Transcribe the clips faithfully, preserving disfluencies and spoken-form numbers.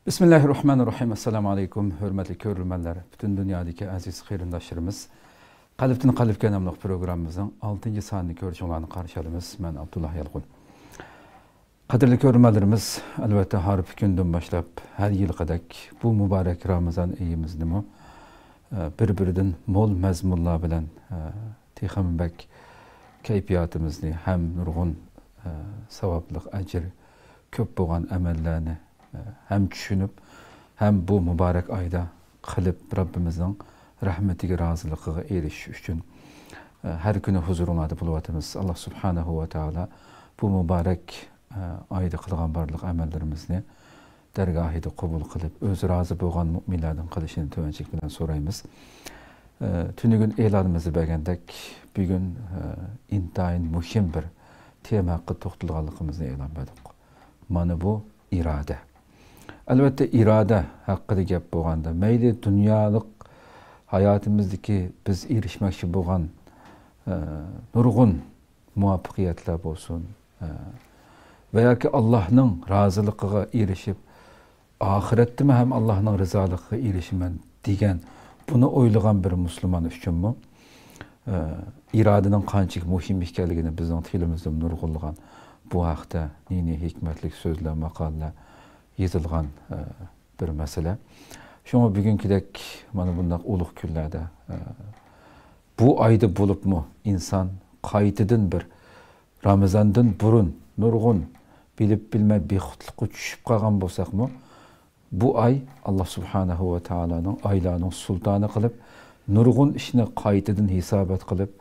بىسمىللاھىررەھمانىررەھىم. ئەسسالامۇ ئەلەيكۇم، ھۆرمەتلىك كۆرۈرمەنلەر. پۈتۈن دۇنيادىكى ئەزىز قېرىنداشلىرىمىز، قەلبتىن قەلبكە ناملىق پروگراممىمىزنىڭ ئالتىنچى سانىنى كۆرۈشۈڭلارنى قارشى ئالىمىز. مەن ئابدۇللا يالقۇن. قەدىرلىك كۆرۈرمەنلىرىمىز، ئەلۋەتتە، ھارپا كۈندىن باشلاپ ھەر يىلقىدەك بۇ مۇبارەك رامىزان ئېيىمىزنىمۇ، ئە، بىر-بىرىدىن مول مەزمۇنلار بىلەن، ئە، تېخىمۇ بەك كەيپىياتىمىزنى ھەم نۇرغۇن، ئە، ساۋابلىق ئەجىر كۆپ بولغان ئەمەللەرنى، ئە، ھەم چۈشىنىپ، ھەم بۇ مۇبارەك ئايدا قىلىپ، رەببىمىزنىڭ رەھمىتىگە، رازىلىقىغا ئېرىشىش ئۈچۈن، ئە، ھەر كۈنى ھۇزۇرۇڭلاردا بولۇۋاتىمىز. ئاللا سۇبھانەھۇ ۋە تائالا بۇ مۇبارەك، ئە، ئايدا قىلغان بارلىق ئەمەللىرىمىزنى دەرگاھىدا قوبۇل قىلىپ، ئۆزى رازى بولغان مۇئمىنلەردىن قىلىشىنى تۆۋەنچىلىك بىلەن سورايمىز. ئە، تۈنۈگۈن ئېلانىمىزدا بەرگەندەك، بۈگۈن، ئە، ئىنتايىن مۇھىم بىر تېما ھەققىدە توختالغانلىقىمىزنى ئېلان بەردۇق. مانا بۇ ئىرادە. ئەلۋەتتە، ئىرادە ھەققىدە گەپ بولغاندا، مەيلى دۇنيالىق ھاياتىمىزدىكى بىز ئېرىشمەكچى بولغان، ئە، نۇرغۇن مۇۋەپپەقىيەتلەر بولسۇن، ئە، ۋە ياكى ئاللاھنىڭ رازىلىقىغا ئېرىشىپ، ئاخىرەتتىمۇ ھەم ئاللاھنىڭ رىزالىقىغا ئېرىشىمەن دېگەن، بۇنى ئويلىغان بىر مۇسۇلمان ئۈچۈنمۇ، ئە، ئىرادىنىڭ قانچىلىك مۇھىم ئىكەنلىكىنى بىزنىڭ تىلىمىزدىمۇ نۇرغۇنلىغان بۇ ھەقتە نى-نى ھېكمەتلىك سۆزلەر، ماقالىلەر يېزىلغان، ئە، بىر مەسىلە. شۇڭا بۈگۈنكىدەك مانا بۇنداق ئۇلۇغ كۈنلەردە، ئە، بۇ ئايدا بولۇپمۇ ئىنسان قايتىدىن بىر رامىزاندىن بۇرۇن نۇرغۇن بىلىپ بىلمەي بىخۇدلۇققا چۈشۈپ قالغان بولساقمۇ، بۇ ئاي ئاللا سۇبھانەھۇ ۋە تائالانىڭ ئايلارنىڭ سۇلتانى قىلىپ، نۇرغۇن ئىشنى قايتىدىن ھېسابات قىلىپ،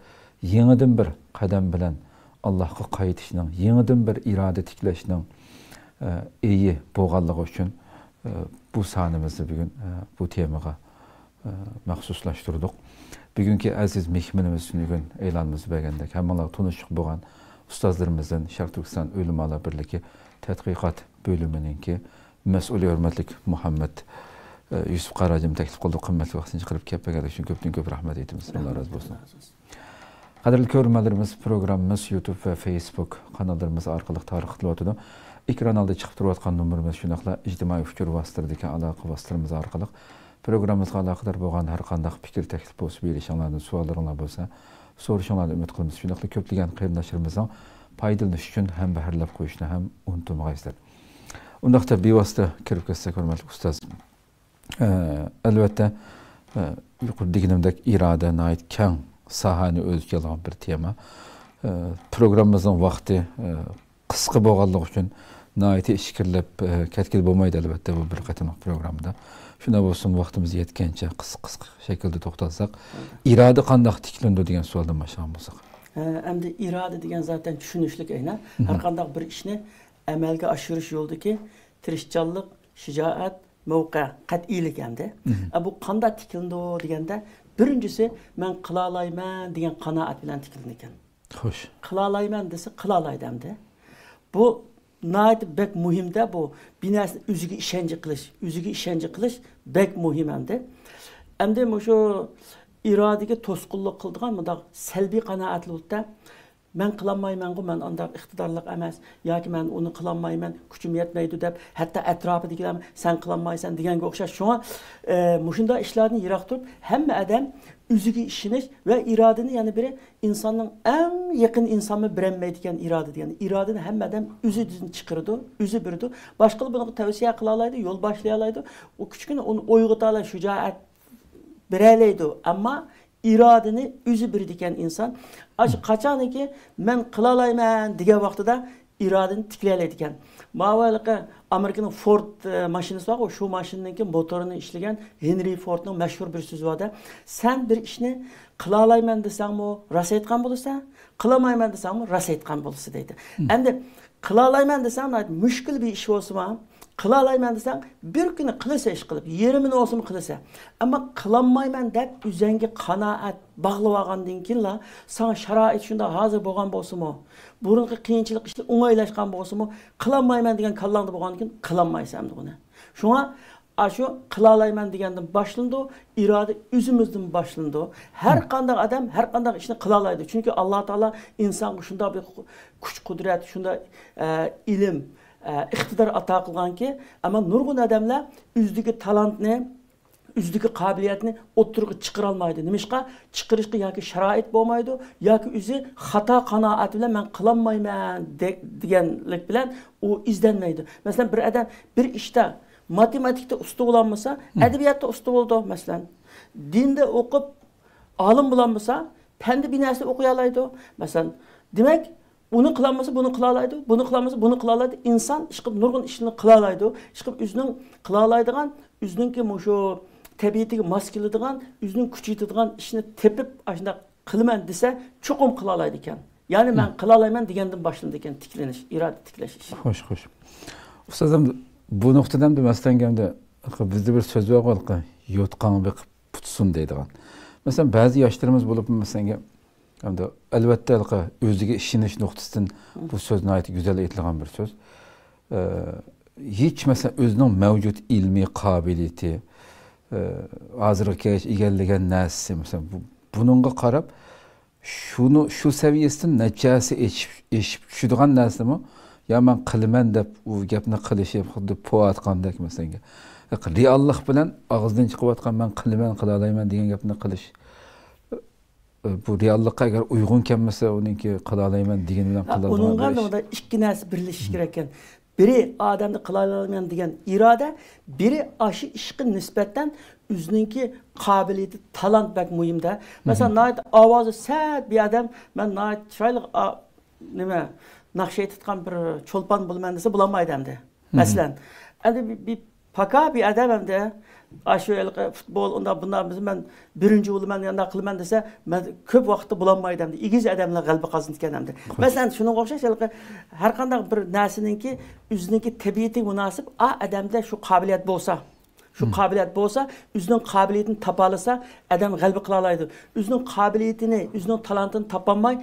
يېڭىدىن بىر قەدەم بىلەن ئاللاھقا قايتىشنىڭ، يېڭىدىن بىر ئىرادە تىكلەشنىڭ، ئە، ئېيى بولغانلىقى ئۈچۈن، ئە، بۇ سانىمىزنى بۈگۈن، ئە، بۇ تېمىغا، ئە، مەخسۇسلاشتۇردۇق. بۈگۈنكى ئەزىز مېھمىنىمىز تۈنۈگۈن ئېلانىمىزدا بەرگەندەك، ھەممىڭلارغا تونۇشلۇق بولغان ئۇستازلىرىمىزدىن شەرقىي تۈركىستان ئۆلىمالار بىرلىكى تەتقىقات بۆلۈمىنىڭكى مەسئۇلى ھۆرمەتلىك مۇھەممەد، ئە، يۈسۈپ قاراجىمنى تەكلىپ قىلدۇق. قىممەتلىك ۋاقتىنى چىقىرىپ كەپ بەرگەنلىكى ئۈچۈن كۆپتىن كۆپ رەھمەت ئېيتىمىز. ئاللا رازى بولسۇن. قەدىرلىك كۆرۈرمەنلىرىمىز، پروگراممىمىز يۇتۇب ۋە فېيسبۇك قاناللىرىمىز ئارقىلىق تارقىتىلىۋاتىدۇ. ئېكران ئالدىدا چىقىپ تۇرۇۋاتقان نومۇرىمىز، شۇنداقلا ئىجتىمائىي ئۇچۇر ۋاسىتىلىرىدىكى ئالاقە ۋاسىتىلىرىمىز ئارقىلىق پروگراممىمىزغا ئالاقىدار بولغان ھەر قانداق پىكىر، تەكلىپ بولسا بېرىشىڭلاردىن، سوئاللىرىڭلار بولسا سورىشىڭلارنى ئۈمىد قىلىمىز. شۇنداقلا كۆپلىگەن قېرىنداشلىرىمىزنىڭ پايدىلىنىشى ئۈچۈن ھەمبەھىرلەپ قويۇشنى ھەم ئۇنتۇمىغايسىلەر. ئۇنداقتا بىۋاسىتە كىرىپ كەتسەك، ھۆرمەتلىك ئۇستاز. ئە، ئەلۋەتتە، ئە، يۇقىرىدا دېگىنىمدەك ئىرادە ناھايىتى كەڭ ساھەنى ئۆز ئىچىگە ئالغان بىر تېما. ئە، پروگراممىمىزنىڭ ۋاقتى، ئە، قىسقا بولغانلىقى ئۈچۈن ناھايىتى ئىچكىرىلەپ، ئە، كەتكىلى بولمايدۇ، ئەلۋەتتە، بۇ بىر قېتىملىق پروگراممىدا. شۇنداق بولسىمۇ، ۋاقتىمىز يەتكەنچە قىسقا، قىسقا شەكىلدە توختالساق، ئىرادە قانداق تىكلىنىدۇ دېگەن سوئالدىن باشلىغان بولساق. ئە، ئەمدى ئىرادە دېگەن زاتەن چۈشىنىشلىك ئەينە. ھەر قانداق بىر ئىشنى ئەمەلگە ئاشۇرۇش يولىدىكى تىرىشچانلىق، شىجائەت، مەۋقە، قەتئىيلىك ئەمدى. ئە، بۇ قانداق تىكلىنىدۇ دېگەندە، بىرىنچىسى، مەن قىلالايمەن دېگەن قانائەت بىلەن تىكلىنىدىكەن. خوش. قىلالايمەن دېسە، قىلالايدۇ ئەمدى. بۇ ناھايىتى بەك مۇھىمدە، بۇ بىر نەرسىنى ئۆزىگە ئىشەنچ قىلىش، ئۆزىگە ئىشەنچ قىلىش بەك مۇھىم ئەمدى. ئەمدى مۇشۇ ئىرادىگە توسقۇنلۇق قىلىدىغان مۇنداق سەلبىي قانائەتلەر بولۇپتا، مەن قىلالمايمەنغۇ، مەن ئانداق ئىقتىدارلىق ئەمەس ياكى مەن ئۇنى قىلالمايمەن، كۈچۈم يەتمەيدۇ دەپ، ھەتتا ئەتراپىدىكىلەرمۇ سەن قىلالمايسەن دېگەنگە ئوخشاش. شۇڭا، ئە، مۇشۇنداق ئىشلاردىن يىراق تۇرۇپ، ھەممە ئادەم ئۆزىگە ئىشىنىش ۋە ئىرادىنى، يەنە بىرى، ئىنساننىڭ ئەڭ يېقىن ئىنسانمۇ بېرەلمەيدىكەن ئىرادە دېگەن. ئىرادىنى ھەممە ئادەم ئۆزىدىن چىقىرىدۇ، ئۆزى بېرىدۇ. باشقىلار بۇنىڭغا تەۋسىيە قىلالايدۇ، يول باشلىيالايدۇ. ئۇ كىچىككىنە ئۇنى ئويغىتالايدۇ، شۇجائەت بېرەلەيدۇ، ئەمما ئىرادىنى ئۆزى بېرىدىكەن ئىنسان. ئاشۇ قاچانكى مەن قىلالايمەن دېگەن ۋاقتىدا ئىرادىنى تىكلەيەلەيدىكەن. ماۋۇ ھېلىقى ئامېرىكىنىڭ فورد، ئە، ماشىنىسى بارغۇ، شۇ ماشىنىنىڭكى موتورىنى ئىشلىگەن ھېنرى فوردنىڭ مەشھۇر بىر سۆزى بار-دە، سەن بىر ئىشنى قىلالايمەن دېسەڭمۇ راست ئېيتقان بولىسەن، قىلالمايمەن دېسەڭمۇ راست ئېيتقان بولىسەن دەيدۇ. ئەمدى قىلالايمەن دېسەڭ، ناھايىتى مۈشكۈل بىر ئىش بولسىمۇ، قىلالايمەن دېسەڭ، بىر كۈنى قىلىسەن ئىش قىلىپ، يېرىمىنى بولسىمۇ قىلىسەن. ئەمما قىلالمايمەن دەپ ئۆزۈڭگە قانائەت باغلىۋالغاندىن كېيىنلا، ساڭا شارائىت شۇنداق ھازىر بولغان بولسىمۇ، بۇرۇنقى قىيىنچىلىق ئىشلار ئوڭايلاشقان بولسىمۇ، قىلالمايمەن دېگەن كاللاڭدا بولغاندىن كېيىن قىلالمايسەن ئەمدى ئۇنى. شۇڭا ئاشۇ قىلالايمەن دېگەندىن باشلىنىدۇ، ئىرادە ئۆزىمىزدىن باشلىنىدۇ. ھەر قانداق ئادەم ھەر قانداق ئىشنى قىلالايدۇ. چۈنكى ئاللا تائالا ئىنسانغا شۇنداق بىر كۈچ-قۇدرەت، شۇنداق، ئە، ئىلىم، ئە، ئىقتىدار ئاتا قىلغانكى، ئەمما نۇرغۇن ئادەملەر ئۆزىدىكى تالانتنى، ئۆزىدىكى قابىلىيەتنى ئوتتۇرىغا چىقىرالمايدۇ. نېمىشقا؟ چىقىرىشقا ياكى شارائىت بولمايدۇ، ياكى ئۆزى خاتا قانائەت بىلەن مەن قىلالمايمەن دە-، دېگەنلىك بىلەن ئۇ ئىزدەنمەيدۇ. مەسىلەن، بىر ئادەم بىر ئىشتا ماتېماتىكىدا ئۇستا بولالمىسا، ئەدەبىياتتا ئۇستا بولىدۇ، مەسىلەن. دىندا ئوقۇپ، ئالىم بولالمىسا، پەندە بىر نەرسە ئوقۇيالايدۇ، مەسىلەن. دېمەك، ئۇنى قىلالمىسا، بۇنى قىلالايدۇ، بۇنى قىلالمىسا، بۇنى قىلالايدۇ. ئىنسان ئىشقىلىپ نۇرغۇن ئىشلارنى قىلالايدۇ. ئىشقىلىپ ئۆزىنىڭ قىلالايدىغان، ئۆزىنىڭكى مۇشۇ تەبىئىتىگە ماس كېلىدىغان، ئۆزىنىڭ كۈچى يېتىدىغان ئىشنى تېپىپ، ئاشۇنداق قىلىمەن دېسە، چوقۇم قىلالايدىكەن. يەنى مەن قىلالايمەن دېگەندىن باشلىنىدىكەن تىكلىنىش، ئىرادە تىكلەش ئىشى. خوش، خوش. ئۇستاز، ئەمدى بۇ نۇقتىدا ئەمدى مەسىلەن، ئەمدى بىزدە بىر سۆز بار، يوتقانغا بېقىپ پۇت سۇن دەيدىغان. مەسىلەن، بەزى ياشلىرىمىز بولۇپ، مەسىلەن، ئەمدى ئەلۋەتتە، ھېلىقى ئۆزىگە ئىشىنىش نۇقتىسىدىن بۇ سۆز ناھايىتى گۈزەل ئېيتىلغان بىر سۆز. ئە، ھېچ، مەسىلەن، ئۆزىنىڭ مەۋجۇت ئىلمىي قابىلىيىتى، ئە، ھازىرغا كەلگەچ ئىگىلىگەن نەرسىسى، مەسىلەن، بۇ، بۇنىڭغا قاراپ، شۇنى، شۇ سەۋىيەسىدىن نەچچە ھەسسە ئېشىپ، ئېشىپ چۈشىدىغان نەرسىمۇ، يا مەن قىلىمەن دەپ ئۇ گەپنى قىلىشى خۇددى پوۋاتقاندەك، مەسىلەن، رېئاللىق بىلەن ئاغزىدىن چىقىۋاتقان مەن قىلىمەن، قىلالايمەن دېگەن گەپنى قىلىش. بۇ رېئاللىققا ئەگەر ئۇيغۇن كەلمىسە، ئۇنىڭكى قىلالايمەن دېگىنى بىلەن قىلىدىغان ئۇنىڭغا بىر ئىش. نۇقتا ئىككى نەرسە بىرلىشىشى كېرەككەن. بىرى ئادەمدە قىلالايمەن دېگەن ئىرادە، بىرى ئاشۇ ئىشقا نىسبەتەن ئۆزىنىڭكى قابىلىيىتى، تالانت بەك مۇھىمدە. مەسىلەن، ناھايىتى ئاۋازى سەت بىر ئادەم، مەن ناھايىتى چىرايلىق ئا-، نېمە، ناخشا ئېيتىدىغان بىر چولپان بولىمەن دېسە، بولالمايدۇ ئەمدى. مەسىلەن، ئەمدى بىر، بىر پاكا بىر ئادەم ئەمدى ئاشۇ ھېلىقى پۇتبول، ئۇنداق، بۇنداق، مەن بىرىنچى بولىمەن، ئانداق قىلىمەن دېسە، مەن كۆپ ۋاقىتتا بولالمايدۇ ئەمدى. ئېگىز ئادەملەر غەلىبە قازىنىدىكەن ئەمدى. مەسىلەن، شۇنىڭغا ئوخشاش ھېلىقى ھەر قانداق بىر نەرسىنىڭكى ئۆزىنىڭكى تەبىئىتىگە مۇناسىپ، ئا، ئادەمدە شۇ قابىلىيەت بولسا، شۇ قابىلىيەت بولسا، ئۆزىنىڭ قابىلىيىتىنى تاپالىسا، ئادەم غەلىبە قىلالايدۇ. ئۆزىنىڭ قابىلىيىتىنى، ئۆزىنىڭ تالانتىنى تاپالماي،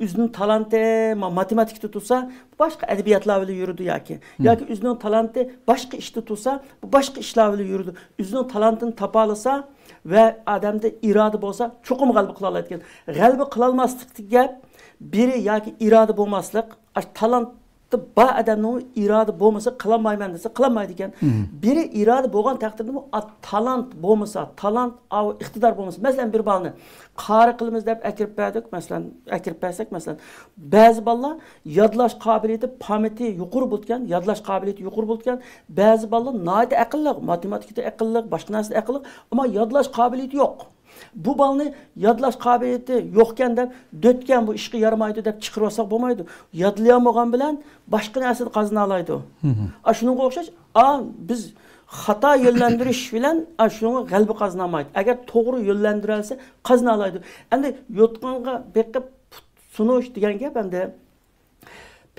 ئۆزىنىڭ تالانتى ما-، ماتېماتىكىدا تۇرسا، بۇ باشقا ئەدەبىياتلار بىلەن يۈرىدۇ ياكى. ياكى ئۆزىنىڭ تالانتى باشقا ئىشتا تۇرسا، بۇ باشقا ئىشلار بىلەن يۈرىدۇ. ئۆزىنىڭ تالانتىنى تاپالىسا ۋە ئادەمدە ئىرادە بولسا، چوقۇم غەلىبە قىلالايدىكەن. غەلىبە قىلالماسلىقتىكى گەپ، بىرى ياكى ئىرادە بولماسلىق، ئاشۇ تالانتى بار ئادەمنىڭ ئىرادە بولمىسا، قىلالمايمەن دېسە، قىلالمايدىكەن. بىرى ئىرادە بولغان تەقدىردىمۇ، ئا، تالانت بولمىسا، تالانت، ئاۋۇ ئىقتىدار بولمىسا، مەسىلەن، بىر بالىنى قارى قىلىمىز دەپ ئەكىرىپ بەردۇق، مەسىلەن، ئەكىرىپ بەرسەك، مەسىلەن، بەزى بالىلار يادلاش قابىلىيىتى، پامېتى يۇقىرى بولىدىكەن، يادلاش قابىلىيىتى يۇقىرى بولىدىكەن، بەزى بالىلار ناھايىتى ئەقىللىق، ماتېماتىكىدا ئەقىللىق، باشقا نەرسىدە ئەقىللىق، ئەمما يادلاش قابىلىيىتى يوق. بۇ بالىنى يادلاش قابىلىيىتى يوقكەن دەپ، دۆتكەن، بۇ ئىشقا يارىمايدۇ دەپ چىقىرىۋالساق بولمايدۇ. يادلىيالمىغان بىلەن باشقا نەرسىدە قازىنالايدۇ. ئا، شۇنىڭغا ئوخشاش، ئا، بىز خاتا يۆنلەندۈرۈش بىلەن، ئا، شۇنىڭغا غەلىبە قازىنالمايدۇ. ئەگەر توغرا يۆنلەندۈرەلسە، قازىنالايدۇ. ئەمدى يوتقانغا بېقىپ پۇت سۇنۇش دېگەن گەپ ئەمدى.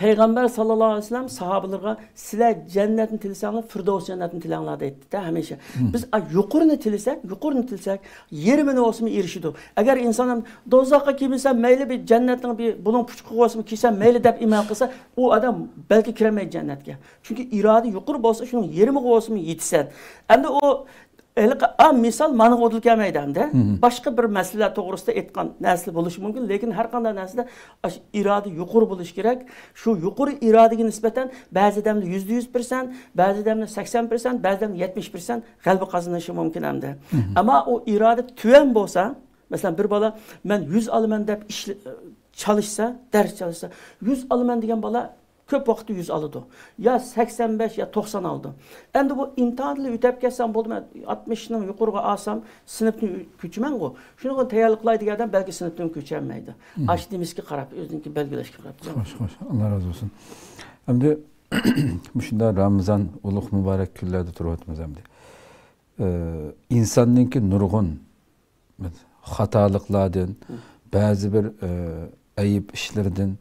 پەيغەمبەر ساللاللاھۇ ئەلەيھى ۋەسەللەم ساھابىلىرىغا، «سىلەر جەننەتنى تىلىسەڭلار، فىردەۋس جەننەتنى تىلەڭلار» دەيتتى-دە ھەمىشە. بىز، ئا، يۇقىرىنى تىلىسەك، يۇقىرىنى تىلىسەك، يېرىمىنى بولسىمۇ ئېرىشىدۇ. ئەگەر ئىنسان ھەم دوزاخقا كىرمىسەم مەيلى، بىر جەننەتنىڭ بىر بۇلۇڭ پۇچىقىغا بولسىمۇ كىرسەم مەيلى دەپ ئىمان قىلسا، ئۇ ئادەم بەلكى كىرەلمەيدۇ جەننەتكە. چۈنكى ئىرادە يۇقىرى بولسا، شۇنىڭ يېرىمىغا بولسىمۇ يېتىسەن. ئەمدى ئۇ ھېلىقى، ئا، مىسال مانا ئۇدۇل كەلمەيدۇ ئەمدى. باشقا بىر مەسىلىلەر توغرىسىدا ئېيتقان نەرسىلەر بولۇشى مۇمكىن، لېكىن ھەر قانداق نەرسىدە ئاشۇ ئىرادە يۇقىرى بولۇشى كېرەك. شۇ يۇقىرى ئىرادىگە نىسبەتەن بەزى ئادەمدە يۈزدە يۈز پىرسەنت، بەزى ئادەمدە سەكسەن پىرسەنت، بەزى ئادەمدە يەتمىش پىرسەنت غەلىبە قازىنىشى مۇمكىن ئەمدى. ئەمما ئۇ ئىرادە تۆۋەن بولسا، مەسىلەن، بىر بالا، «مەن يۈز ئالىمەن» دەپ ئىشلە-، چالىشسا، دەرس چالىشسا، يۈز ئالىمەن دېگەن بالا كۆپ ۋاقىتتا يۈز ئالىدۇ. يا سەكسەن بەش يا توقسان ئالىدۇ. ئەمدى بۇ ئىمتىھاندىلا ئۆتەپ كەتسەم بولدى، مەن ئاتمىشنىڭ يۇقىرىغا ئالسام سىنىپتىن كۆچىمەنغۇ. شۇنىڭغا تەييارلىق قىلاي دېگەن ئادەم بەلكى سىنىپتىن كۆچەلمەيدۇ. ئاشۇ نېمىسىگە قاراپ، ئۆزىنىڭكى بەلگىلەشكە قاراپ. خوش، خوش. ئاللا رازى بولسۇن. ئەمدى مۇشۇنداق رامىزان ئۇلۇغ مۇبارەك كۈنلەردە تۇرۇۋاتىمىز ئەمدى. ئى، ئىنساننىڭكى نۇرغۇن خاتالىقلاردىن، بەزى بىر، ئى، ئەيىب ئىشلىرىدىن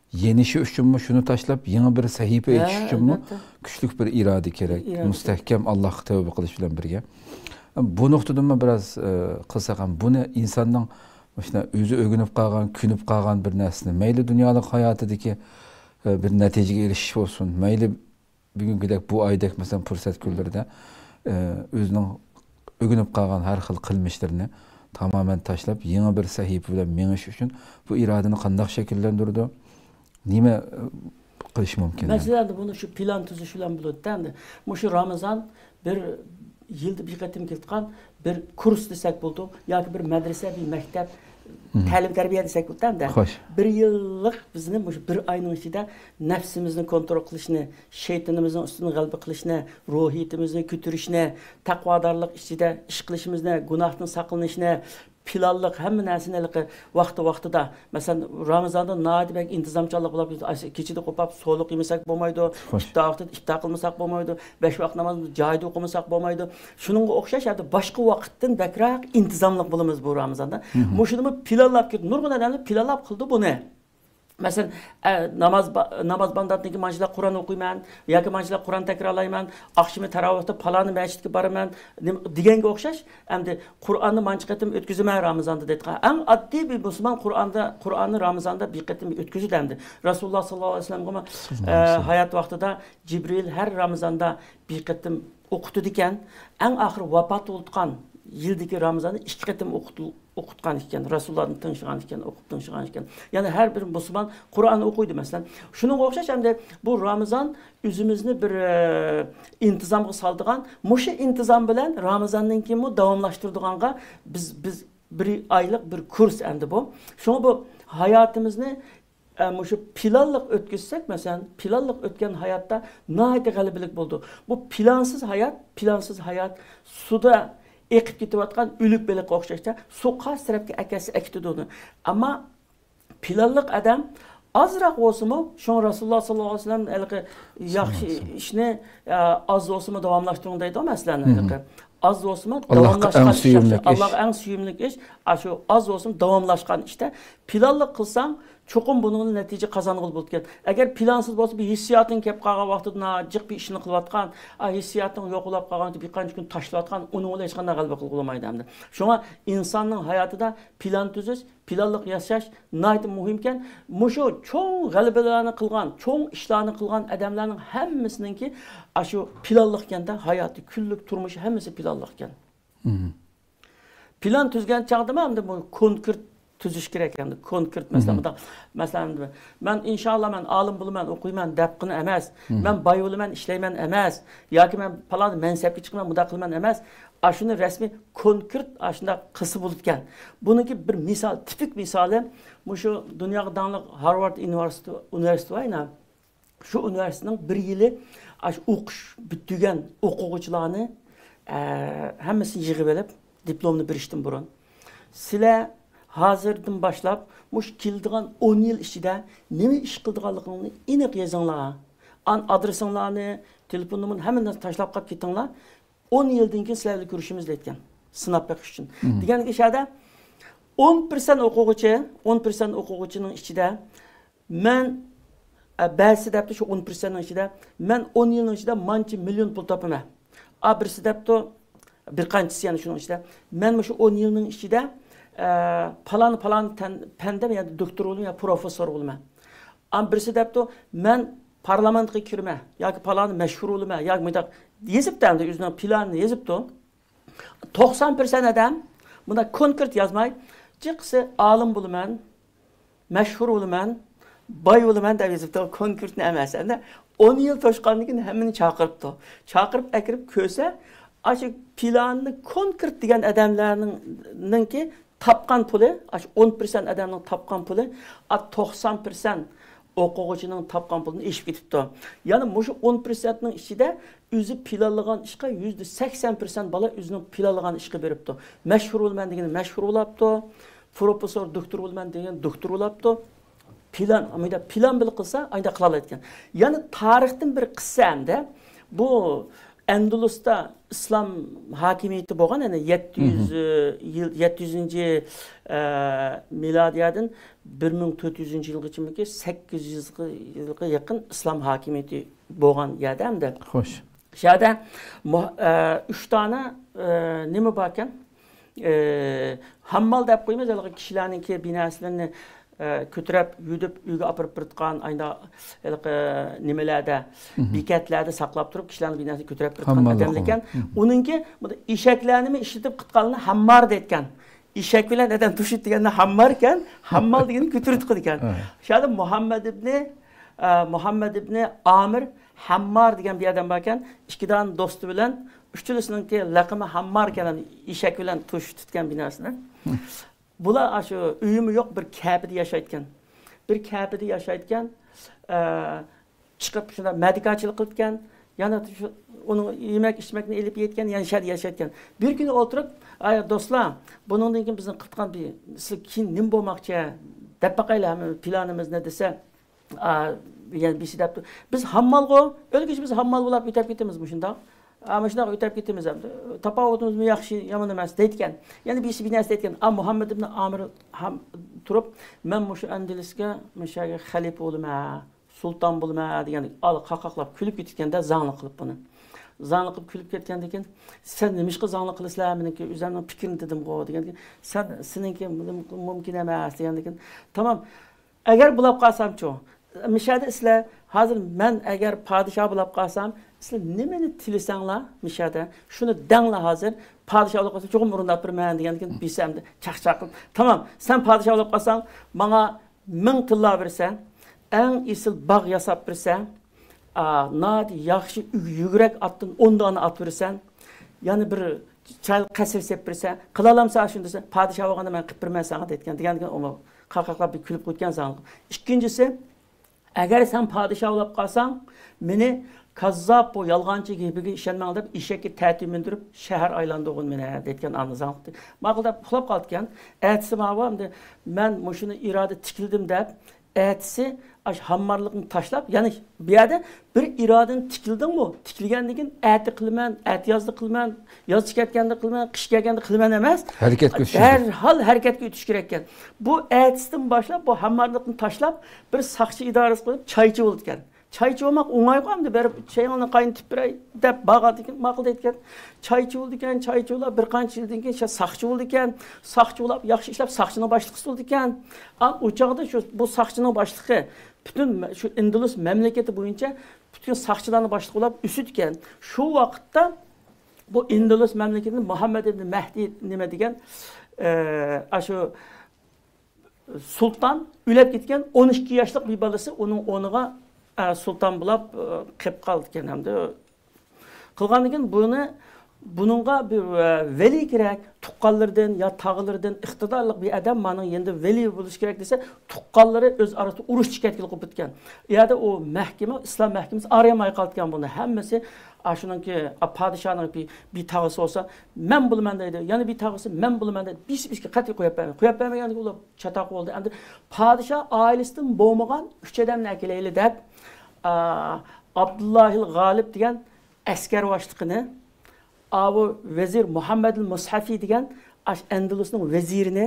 يېنىشى ئۈچۈنمۇ، شۇنى تاشلاپ يېڭى بىر سەھىپە ئېچىش ئۈچۈنمۇ كۈچلۈك بىر ئىرادە كېرەك. مۇستەھكەم ئاللاھقا تەۋبە قىلىش بىلەن بىرگە. بۇ نۇقتىدىنمۇ بىراز، ئى، قىلساق ھەم، بۇنى ئىنساننىڭ مۇشۇنداق ئۆزى ئۆگىنىپ قالغان، كۆنۈپ قالغان بىر نەرسىنى، مەيلى دۇنيالىق ھاياتىدىكى، ئى، بىر نەتىجىگە ئېرىشىش بولسۇن، مەيلى بۈگۈنكىدەك بۇ ئايدەك، مەسىلەن، پۇرسەت كۈنلىرىدە، ئى، ئۆزىنىڭ ئۆگىنىپ قالغان ھەر خىل قىلمىشلىرىنى تامامەن تاشلاپ، يېڭى بىر سەھىپە بىلەن مېڭىش ئۈچۈن بۇ ئىرادىنى قانداق شەكىللەندۈرىدۇ؟ نېمە، ئى، قىلىش مۇمكىن. مەسىلەن، بۇنى شۇ پىلان تۈزۈش بىلەن بولىدۇ ئەمدى. مۇشۇ رامىزان بىر يىلدا بىر قېتىم كېلىدىغان بىر كۇرس دېسەك بولىدۇ، ياكى بىر مەدرىسە، بىر مەكتەپ، تەلىم تەربىيە دېسەك بولىدۇ ئەمدى. خوش. بىر يىللىق بىزنى مۇشۇ بىر ئاينىڭ ئىچىدە نەپسىمىزنى كونترول قىلىشنى، شەيتىنىمىزنىڭ ئۈستىدىن غەلىبە قىلىشنى، روھىيىتىمىزنى كۆتۈرۈشنى، تەقۋادارلىق ئىچىدە ئىش قىلىشىمىزنى، گۇناھتىن ساقلىنىشنى، پىلانلىق ھەممە نەرسىنى ھېلىقى ۋاقتى ۋاقتىدا، مەسىلەن، رامىزاندا ناھايىتى بەك ئىنتىزامچانلىق بولۇپ، كېچىدە قوپاپ سولۇق يېمىسەك بولمايدۇ، خوش. ئىپتار ۋاقتىدا ئىپتار قىلمىساق بولمايدۇ، بەش ۋاقىت نامازنى جايىدا ئوقۇمىساق بولمايدۇ. شۇنىڭغا ئوخشاش ھەتتا باشقا ۋاقىتتىن بەكرەك ئىنتىزاملىق بولىمىز بۇ رامىزاندا. مۇشۇنىمۇ پىلانلاپ كىرىپ، نۇرغۇن ئادەملەر پىلانلاپ قىلىدۇ بۇنى. مەسىلەن، ئە، ناماز با-، ناماز بامداتتىن كېيىن مانچىلا قۇرئان ئوقۇيمەن ياكى مانچىلا قۇرئان تەكرارلايمەن، ئاخشىمى تاراۋىھتا پالانى مەسچىتكە بارىمەن، نېمە، دېگەنگە ئوخشاش. ئەمدى قۇرئاننى مانچە قېتىم ئۆتكۈزىمەن رامىزاندا دەيدىغان. ئەڭ ئاددىي بىر مۇسۇلمان قۇرئاندا، قۇرئاننى رامىزاندا بىر قېتىم ئۆتكۈزىدۇ ئەمدى. رەسۇلۇللا ساللاللاھۇ ئەلەيھى ۋەسەللەمگىمۇ، ئە، ھايات ۋاقتىدا جىبرىل ھەر رامىزاندا بىر قېتىم ئوقۇتىدىكەن. ئەڭ ئاخىرى ۋاپات بولۇۋاتقان يىلدىكى رامىزاندا ئىككى قېتىم ئوقۇتۇل-، ئوقۇتقان ئىكەن، رەسۇلۇللادىن تىڭشىغان ئىكەن، ئوقۇپ تىڭشىغان ئىكەن. يەنى ھەر بىر مۇسۇلمان قۇرئان ئوقۇيدۇ، مەسىلەن. شۇنىڭغا ئوخشاش ئەمدى بۇ رامىزان ئۆزىمىزنى بىر، ئە، ئىنتىزامغا سالىدىغان، مۇشۇ ئىنتىزام بىلەن رامىزاندىن كېيىنمۇ داۋاملاشتۇرىدىغانغا بىز، بىز بىر ئايلىق بىر كۇرس ئەمدى بۇ. شۇڭا بۇ ھاياتىمىزنى، ئە، مۇشۇ پىلانلىق ئۆتكۈزسەك، مەسىلەن، پىلانلىق ئۆتكەن ھاياتتا ناھايىتى غەلىبىلىك بولىدۇ. بۇ پىلانسىز ھايات، پىلانسىز ھايات سۇدا ئېقىپ كېتىۋاتقان ئۆلۈك بېلىققا ئوخشاشتا، سۇ قايسى تەرەپكە ئەكەتسە ئەكېتىدۇ ئۇنى. ئەمما پىلانلىق ئادەم ئازراق بولسىمۇ، شۇڭا رەسۇلۇللا ساللاللاھۇ ئەلەيھى ۋەسەللەم ھېلىقى ياخشى ئىشنى، ئە، ئاز بولسىمۇ داۋاملاشتۇرۇڭ دەيدۇ، مەسىلەن، ھېلىقى. ئاز بولسىمۇ داۋاملاشقان ئىش ياخشى. ئاللاغا ئەڭ سۆيۈملۈك ئىش. ئاشۇ ئاز بولسىمۇ داۋاملاشقان ئىشتا پىلانلىق قىلساڭ، چوقۇم بۇنىڭدىن نەتىجە قازانغىلى بولىدىكەن. ئەگەر پىلانسىز بولسا، بىر ھېسسىياتىڭ كەپ قالغان ۋاقتىدا جىق بىر ئىشنى قىلىۋاتقان، ئا، ھېسسىياتىڭ يوقىلاپ قالغان، بىر قانچە كۈن تاشلاۋاتقان، ئۇنىڭ بىلەن ھېچقانداق غەلىبە قىلغىلى بولمايدۇ ئەمدى. شۇڭا ئىنساننىڭ ھاياتىدا پىلان تۈزۈش، پىلانلىق ياشاش ناھايىتى مۇھىمكەن. مۇشۇ چوڭ غەلىبىلەرنى قىلغان، چوڭ ئىشلارنى قىلغان ئادەملەرنىڭ ھەممىسىنىڭكى ئاشۇ پىلانلىقكەندە ھاياتى، كۈنلۈك تۇرمۇشى ھەممىسى پىلانلىقكەن. پىلان تۈزگەن چاغدىمۇ ئەمدى بۇ كونكرېت تۈزۈش كېرەك ئەمدى. كونكرېت مەسىلەن، مۇنداق، مەسىلەن، مەن ئىنشاللا مەن ئالىم بولىمەن، ئوقۇيمەن دەپقىنە ئەمەس. مەن باي بولىمەن، ئىشلەيمەن ئەمەس. ياكى مەن پالان مەنسەپكە چىقىمەن، مۇنداق قىلىمەن ئەمەس. ئاشۇنى رەسمىي كونكرېت ئاشۇنداق قىلسا بولىدىكەن. بۇنىڭكى بىر مىسال، تىپىك مىسالى، مۇشۇ دۇنياغا داڭلىق ھارۋارد ئۇنىۋېرسىتېتى، ئۇنىۋېرسىتېتى بار يەنە. شۇ ئۇنىۋېرسىتېتنىڭ بىر يىلى ئاشۇ ئوقۇش پۈتتۈرگەن ئوقۇغۇچىلارنى، ئە، ھەممىسىنى يىغىۋېلىپ، دىپلومنى بېرىشتىن بۇرۇن، سىلەر ھازىردىن باشلاپ مۇشۇ كېلىدىغان ئون يىل ئىچىدە نېمە ئىش قىلىدىغانلىقىڭنى ئېنىق يېزىڭلار. ئان ئادرېسىڭلارنى، تېلېفون نومۇرىنى، ھەممە نەرسىنى تاشلاپ قاپ كېتىڭلار. ئون يىلدىن كېيىن سىلەر بىلەن كۆرۈشىمىز دەيدىكەن. سىناپ بېقىش ئۈچۈن. دېگەنلىكى شۇ يەردە ئون پىرسەنت ئوقۇغۇچى، ئون پىرسەنت ئوقۇغۇچىنىڭ ئىچىدە مەن، ئە، بەزىسى دەپتۇ شۇ ئون پىرسەنتنىڭ ئىچىدە، مەن ئون يىلنىڭ ئىچىدە مانچە مىليون پۇل تاپىمەن. ئا، بىرسى دەپتۇ، بىر قانچىسى يەنە شۇنىڭ ئىچىدە، مەن مۇشۇ ئون يىلنىڭ ئىچىدە، ئە، پالان، پالان تەن-، پەندە يەنى دوكتور بولىمەن يا پروفېسسور بولىمەن. ئا، بىرسى دەپتۇ، مەن پارلامېنتقا كىرىمەن ياكى پالان مەشھۇر بولىمەن ياكى مۇنداق يېزىپتۇ، ئەمدى ئۆزىنىڭ پىلانىنى يېزىپتۇ. توقسان پىرسەنت ئادەم بۇنداق كونكرېت يازماي، جىقسى ئالىم بولىمەن، مەشھۇر بولىمەن، باي بولىمەن دەپ يېزىپتۇ، كونكرېتنى ئەمەس. ئەمدى ئون يىل توشقاندىن كېيىن ھەممىنى چاقىرىپتۇ. چاقىرىپ ئەكىرىپ كۆرسە، ئاشۇ پىلاننى كونكرېت دېگەن ئادەملەرنىڭ، نىڭكى تاپقان پۇلى، ئاشۇ ئون پىرسەنت ئادەمنىڭ تاپقان پۇلى، ئا، توقسان پىرسەنت ئوقۇغۇچىنىڭ تاپقان پۇلىدىن ئېشىپ كېتىپتۇ. يەنى مۇشۇ ئون پىرسەنتنىڭ ئىچىدە ئۆزى پىلانلىغان ئىشقا يۈزدە سەكسەن پىرسەنت بالا ئۆزىنىڭ پىلانلىغان ئىشقا بېرىپتۇ. مەشھۇر بولىمەن دېگىنى مەشھۇر بولاپتۇ. پروفېسسور، دوكتور بولىمەن دېگەن دوكتور بولاپتۇ. پىلان، ئانداق پىلان بىلەن قىلسا، ئانداق قىلالايدىكەن. يەنە تارىختىن بىر قىسسە ئەمدى. بۇ ئەندۇلۇستا ئىسلام ھاكىمىيىتى بولغان، يەنى يەتتە يۈز يىل، يەتتە يۈزىنچى، ئە، مىلادىيەدىن بىر مىڭ تۆت يۈزىنچى يىلغىچىمىكى سەككىز يۈز يىلغا يېقىن ئىسلام ھاكىمىيىتى بولغان يەردە ئەمدى. خوش. شۇ يەردە مۇ-، ئە، ئۈچ دانە، ئە، نېمە باركەن؟ ئە، ھاممال دەپ قويىمىز، ھېلىقى كىشىلەرنىڭكى بىناسىلىرىنى، ئە، كۆتۈرۈپ، يۈدۈپ، ئۆيگە ئاپىرىپ بېرىدىغان، ئايدا ھېلىقى نېمىلەردە، بېكەتلەردە ساقلاپ تۇرۇپ، كىشىلەرنىڭ بىناسىنى كۆتۈرۈپ بېرىدىغان ئادەملىكەن. ئۇنىڭكى بۇ ئېشەكلەرنىمۇ ئىشلىتىپ قىلغانلىقىنى ھاممار دەيدىكەن. ئېشەك بىلەن ئادەم توشۇپ دېگەندە ھامماركەن، ھاممال دېگەننى كۆتۈرۈپ قىلىدىكەن. شۇ يەردە مۇھەممەد ئىبنى ئە، مۇھەممەد ئىبنى ئامىر ھەممار دېگەن بىر ئادەم باركەن، ئىككى دانە دوستى بىلەن، ئۈچىلىسىنىڭكى لەقىمى ھەممار ئىكەن، ئېشەك بىلەن توشۇپ تۇتقان بىر نەرسىنى. بۇلار ئاشۇ ئۆيىمۇ يوق، بىر كەپىدە ياشايدىكەن. بىر كەپىدە ياشايدىكەن. ئە، چىقىپ شۇنداق مەدىكارچىلىق قىلىدىكەن. يەنە شۇ ئۇنىڭ يېمەك ئىچمەكنى ئېلىپ يەيدىكەن، يەنە شەدە ياشايدىكەن. بىر كۈنى ئولتۇرۇپ، ئاي دوستلار، بۇنىڭدىن كېيىن بىزنىڭ قىلىدىغان بىر، سىز كېيىن نېمە بولماقچى؟ دەپ باقايلى ھەممە پىلانىمىزنى دېسە، ئا، يەنە بىرسى دەپتۇ، بىز ھاممالغۇ، ئۆلگۈچە بىز ھاممال بولاپ ئۆتەپ كېتىمىز مۇشۇنداق. ئا، مۇشۇنداق ئۆتەپ كېتىمىز ئەمدى. تاپاۋىتىمىزمۇ ياخشى، يامان ئەمەس دەيدىكەن. يەنە بىرسى بىر نەرسە دەيدىكەن. ئا، مۇھەممەد ئىبنى ئامىر ھەم تۇرۇپ، مەن مۇشۇ ئەندىلىسكە، مۇشۇ يەرگە خەلىپە بولىمەن، سۇلتان بولىمەن دېگەندەك، ئالا قاقاقلاپ كۈلۈپ كېتىدىكەن-دە، زاڭلىق قىلىپ بۇنى. زاڭلىق قىلىپ كۈلۈپ كەتكەندىن كېيىن، سەن نېمىشقا زاڭلىق قىلىسىلەر؟ مېنىڭكى ئۆزۈمنىڭ پىكرىنى دېدىمغۇ دېگەندىن كېيىن، سەن، سېنىڭكى مۇمكىن ئەمەس دېگەندىن كېيىن، تامام. ئەگەر بولاپ قالسامچۇ؟ مىشەدە سىلەر، ھازىر مەن ئەگەر پادىشاھ بولاپ قالسام، سىلەر نېمىنى تىلىسەڭلار مىشەدە، شۇنى دەڭلار ھازىر، پادىشاھ بولاپ قالسام چوقۇم ئورۇنداپ بېرىمەن دېگەندىن كېيىن، بىرسى ئەمدى چاقچاق قىلىپ، تامام، سەن پادىشاھ بولاپ قالساڭ، ماڭا مىڭ تىللا بېرىسەن، ئەڭ ئېسىل باغ ياساپ بېرىسەن، ئا، ناھايىتى ياخشى يۈگرەك ئاتتىن ئون دانە ئات بېرىسەن، يەنە بىر چىرايلىق قەسىر سېلىپ بېرىسەن، قىلالامسەن شۇنى دېسە، پادىشاھ بولغاندا مەن قىلىپ بېرىمەن ساڭا دەيدىكەن. دېگەندىكىن ئۇمۇ قاقاقلاپ بىر كۈلۈپ قويدىكەن زاڭلىق. ئىككىنچىسى، ئەگەر سەن پادىشاھ بولاپ قالساڭ، مېنى كاززاپ، بۇ يالغانچى گېپىگە ئىشەنمەڭ دەپ، ئېشەككە تەتۈر مىندۈرۈپ، شەھەر ئايلاندۇرغىن مېنى دەيدىكەن ئانا زاڭلىق. ماقۇل دەپ ئۇخلاپ قالىدىكەن. ئەتىسى ماۋۇ ئەمدى مەن مۇشۇنى ئىرادە تىكلىدىم دەپ، ئەتىسى ئاشۇ ھاممارلىقنى تاشلاپ، يەنى بۇ يەردە بىر ئىرادىنى تىكلىدىڭمۇ؟ تىكلىگەندىن كېيىن ئەتە قىلىمەن، ئەتىيازدا قىلىمەن، ياز چىقىپ كەتكەندە قىلىمەن، قىش كەلگەندە قىلىمەن ئەمەس. ھەرىكەتكە ئۆتۈش كېرەك. دەرھال ھەرىكەتكە ئۆتۈش كېرەككەن. بۇ ئەتىسىدىن باشلاپ بۇ ھاممارلىقنى تاشلاپ، بىر ساقچى ئىدارىسى قىلىپ چايچى بولىدىكەن. چايچى بولماق ئوڭايغۇ ئەمدى، بېرىپ چېيىڭنى قاينىتىپ بېرەي دەپ بارغاندىن كېيىن ماقۇل دەيدىكەن. چايچى بولىدىكەن، چايچى بولار، بىر قانچە يىلدىن كېيىن شۇ ساقچى بولىدىكەن. ساقچى بولاپ ياخشى ئىشلەپ ساقچىنىڭ باشلىقى بولىدىكەن. ئا، ئۇ چاغدا شۇ، بۇ ساقچىنىڭ باشلىقى پۈتۈن مە-، شۇ ئىندۇلۇس مەملىكىتى بويىچە پۈتۈن ساقچىلارنىڭ باشلىقى بولاپ ئۆسىدىكەن. شۇ ۋاقىتتا بۇ ئىندۇلۇس مەملىكىتىنى مۇھەممەد ئىبنى مەھدى نېمە دېگەن، ئە، ئاشۇ سۇلتان ئۆلۈپ كەتكەن، ئون ئىككى ياشلىق بىر بالىسى ئۇنىڭ ئورنىغا، ئە، سۇلتان بولاپ، ئە، قېلىپ قالىدىكەن ھەمدە قىلغاندىن كېيىن بۇنى، بۇنىڭغا بىر، ئە، ۋەلىي كېرەك، تۇغقانلىرىدىن يا تاغىلىرىدىن ئىقتىدارلىق بىر ئادەم مانا يېنىدا ۋەلىي بولۇشى كېرەك دېسە، تۇغقانلىرى ئۆز ئارىسىدا ئۇرۇش چىكەتكىلى قوپۇپتىكەن. ئۇ يەردە ئۇ مەھكىمە، ئىسلام مەھكىمىسى ئارىيالماي قالىدىكەن بۇنى. ھەممىسى ئاشۇنىڭكى، ئا، پادىشاھنىڭ بىر، بىر تاغىسى بولسا، مەن بولىمەن دەيدۇ. يەنە بىر تاغىسى، مەن بولىمەن دەيدۇ. بىرسى بىرسىگە قەتئىي قويۇپ بەرمەيدۇ. قويۇپ بەرمىگەندىكىن ئۇلار چاتاق بولدى. ئەمدى پادىشاھ ئائىلىسىدىن بولمىغان ئۈچ ئادەمنى ئەكېلەيلى دەپ، ئا، ئابدۇللاھىل غالىب دېگەن ئەسكەر باشلىقىنى، ئاۋۇ ۋەزىر مۇھەممەدىل مۇسھەفى دېگەن ئاش ئەندىلۇسنىڭ ۋەزىرىنى،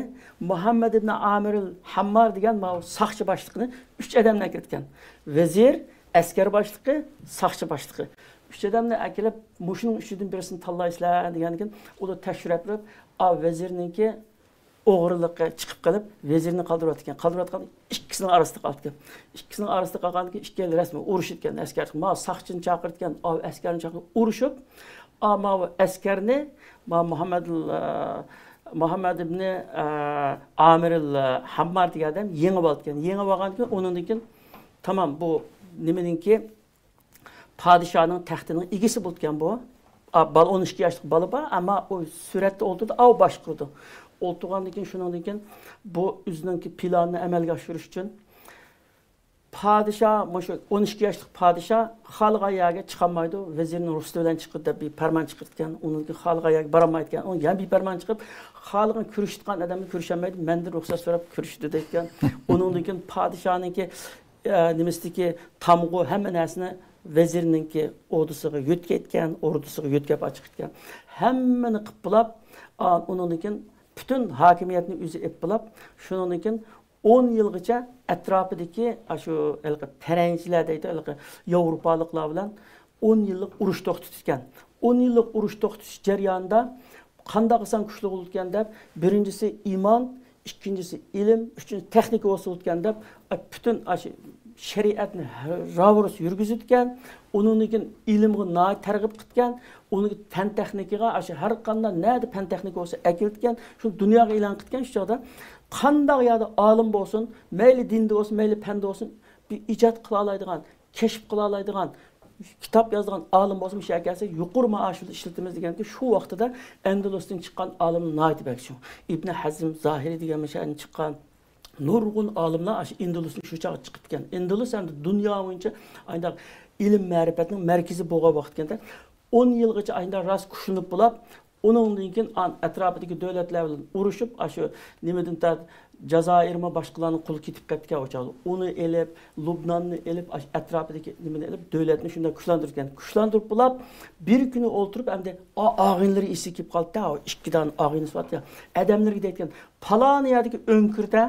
مۇھەممەد ئىبنى ئامىرىل ھەممار دېگەن ماۋۇ ساقچى باشلىقىنى، ئۈچ ئادەمنى ئەكىرتكەن. ۋەزىر، ئەسكەر باشلىقى، ساقچى باشلىقى. ئۈچ ئادەمنى ئەكېلىپ، مۇشۇنىڭ ئۈچىدىن بىرسىنى تاللايسىلەر دېگەندىن كېيىن، ئۇلار تەكشۈرۈپ بېرىپ، ئا، ۋەزىرنىڭكى ئوغرىلىققا چىقىپ قېلىپ، ۋەزىرنى قالدۇرۇۋاتىدىكەن. قالدۇرۇۋاتقاندا ئىككىسىنىڭ ئارىسىدا قالىدىكەن. ئىككىسىنىڭ ئارىسىدا قالغاندىن كېيىن ئىككىيلەن رەسمىي ئۇرۇشىدىكەن. ئەسكەر، ماۋۇ ساقچىنى چاقىرىدىكەن، ئاۋۇ ئەسكەرنى چاقىرىپ ئۇرۇشۇپ، ئا، ماۋۇ ئەسكەرنى، ماۋۇ مۇھەممەد، ئە، مۇھەممەد ئىبنى، ئە، ئامىرىل ھەممار دېگەن ئادەم يېڭىپ ئالىدىكەن. يېڭىپ ئالغاندىن كېيىن ئۇنىڭدىن كېيىن تامام بۇ نېمىنىڭكى پادىشاھنىڭ تەختىنىڭ ئىگىسى بولىدىكەن بۇ. ئا، بالا، ئون ئىككى ياشلىق بالا بار، ئەمما ئۇ سۈرەتتە ئولتۇرىدۇ، ئاۋۇ باشقۇرىدۇ. ئولتۇرغاندىن كېيىن، شۇنىڭدىن كېيىن بۇ ئۆزىنىڭكى پىلانىنى ئەمەلگە ئاشۇرۇش ئۈچۈن پادىشاھ، مۇشۇ ئون ئىككى ياشلىق پادىشاھ خالىغان يەرگە چىقالمايدۇ، ۋەزىرنىڭ رۇخسىتى بىلەن چىقىدۇ دەپ بىر پەرمان چىقىرىدىكەن. ئۇنىڭدىن كېيىن خالىغان يەرگە بارالمايدىكەن. ئۇ يەنە بىر پەرمان چىقىرىپ، خالىغان كۆرۈشىدىغان ئادەم بىلەن كۆرۈشەلمەيدۇ، مەندىن رۇخسەت سوراپ كۆرۈشىدۇ دەيدىكەن. ئۇنىڭدىن كېيىن پادىشاھنىڭكى ئە، نېمىسىدىكى تامغۇ ھەممە نەرسىنى ۋەزىرنىڭكى ئوردىسىغا يۆتكەيدىكەن، ئوردىسىغا يۆتكەپ ئاچىقىدىكەن. ھەممىنى قىلىپ بولاپ، ئا، ئۇنىڭدىن كېيىن پۈتۈن ھاكىمىيەتنى ئۆزى ئېلىپ بولاپ، شۇنىڭدىن كېيىن ئون يىلغىچە ئەتراپىدىكى ئاشۇ ھېلىقى پەرەنجىلەر دەيدۇ، ھېلىقى ياۋروپالىقلار بىلەن ئون يىللىق ئۇرۇش توختىتىدىكەن. ئون يىللىق ئۇرۇش توختىتىش جەريانىدا قانداق قىلساڭ كۈچلۈك بولىدىكەن دەپ، بىرىنچىسى ئىمان، ئىككىنچىسى ئىلىم، ئۈچىنچى تېخنىكا بولسا بولىدىكەن دەپ، پۈتۈن ئاشۇ شەرىئەتنى راۋۇرۇس يۈرگۈزىدىكەن. ئۇنىڭدىن كېيىن ئىلىمغا ناھايىتى تەرغىب قىلىدىكەن. ئۇنىڭ پەن تېخنىكىغا ئاشۇ ھەر قانداق نەدە پەن تېخنىكا بولسا ئەكېلىدىكەن. شۇ دۇنياغا ئېلان قىلىدىكەن شۇ چاغدا. قانداق يەردە ئالىم بولسۇن، مەيلى دىندا بولسۇن، مەيلى پەندە بولسۇن، بىر ئىجاد قىلالايدىغان، كەشىپ قىلالايدىغان، كىتاب يازىدىغان ئالىم بولسا مۇشۇ يەرگە كەلسە يۇقىرى مائاش بىلەن ئىشلىتىمىز دېگەندىكىن، شۇ ۋاقتىدا ئەندىلۇستىن چىققان ئالىم ناھايىتى بەك چوڭ. ئىبنى ھەزم زاھىرى دېگەن مۇشۇ يەردىن چىققان نۇرغۇن ئالىملار ئاشۇ ئەندىلۇستىن شۇ چاغدا چىقىپ كەتكەن. ئەندىلۇس ئەمدى دۇنيا بويىچە ئانداق ئىلىم مەرىپەتنىڭ مەركىزى بولغان ۋاقىت ئىكەن-دە. ئون يىلغىچە ئاينىدا راست كۈچلىنىپ بولاپ، ئۇنىڭدىن كېيىن ئەتراپىدىكى دۆلەتلەر بىلەن ئۇرۇشۇپ، ئاشۇ نېمىدىن تارت جازائىرمۇ باشقىلارنىڭ قولىغا كېتىپ كەتكەن ئۇ چاغدا. ئۇنى ئېلىپ، لۇبناننى ئېلىپ، ئاشۇ ئەتراپىدىكى نېمىنى ئېلىپ، دۆلەتنى شۇنداق كۈچلەندۈرگەن. كۈچلەندۈرۈپ بولاپ، بىر كۈنى ئولتۇرۇپ، ئەمدى ئا-، ئاغىنىلىرى ئېسىگە كېلىپ قالدى-دە، ئىككى دانە ئاغىنىسى بار. ئادەملىرىگە دەيدىكەن، پالان يەردىكى ئۆڭكۈردە